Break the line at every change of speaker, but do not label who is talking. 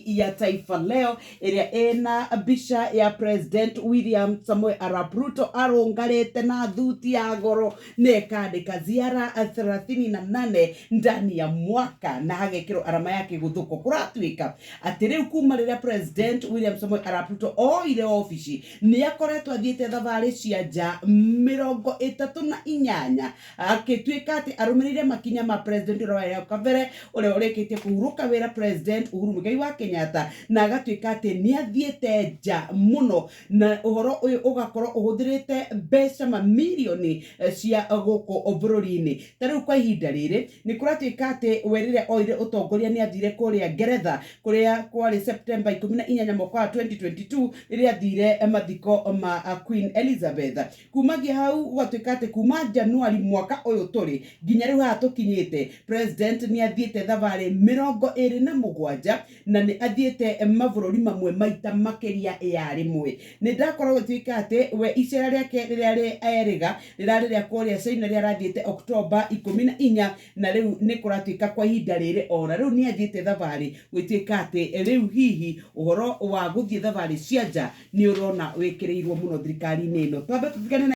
Ya Taifa Leo ĩrĩa ĩna mbica ya President William Samoei Arap Ruto arũngarĩte na thuti ya goro na ĩkandĩka "Ziara 38 ndani ya mwaka" na hagekĩrwo arama ya kĩgũthũko. Kũratuĩka atĩ rĩu kuma rĩrĩa President William Samoei Arap Ruto oire obici, nĩ akoretwo athiĩte thabarĩ cia nja 38, akĩtuĩka atĩ arũmĩrĩire makinya ma president ũrĩa warĩ hau kabere, ũrĩa ũrĩkĩtie kũhurũka wĩra, President Uhuru Muigai wa Kenyatta, na agatuĩka atĩ nĩ athiĩte nja mũno, na ũhoro ũyũ ũgakorwo ũhũthĩrĩte mbeca mamirioni cia gũkũ bũrũri-inĩ. Ta rĩu kwa ihinda rĩrĩ nĩ kũratuĩka atĩ we rĩrĩa oire ũtongoria nĩ athire kũrĩa Ngeretha, kũrĩa kwarĩ September 18 mwaka wa 2022, rĩrĩa athire mathiko ma Queen Elizabeth. Kumagia hau gũgatuĩka atĩ kuma Januari mwaka ũyũ tũrĩ nginya rĩu haha tũkinyĩte, president nĩ athiĩte thabarĩ 27, na nĩ athiĩte mabũrũri mamwe maita makĩria ya rĩmwe. Nĩ ndakorwo gũtuĩka atĩ we icera rĩake rĩrĩa erĩga rĩrarĩ rĩa kũrĩa China, rĩrĩa arathiĩte Oktoba 14, na rĩu nĩ kũratuĩka kwa ihinda rĩrĩ ona rĩu nĩ athiĩte thabarĩ. Gwĩtuĩka atĩ rĩu hihi ũhoro wa gũthiĩ thabarĩ cia nja nĩ ũrona wĩkĩrĩirwo mũno thirikari-inĩ ĩno. Twambe tũtigane na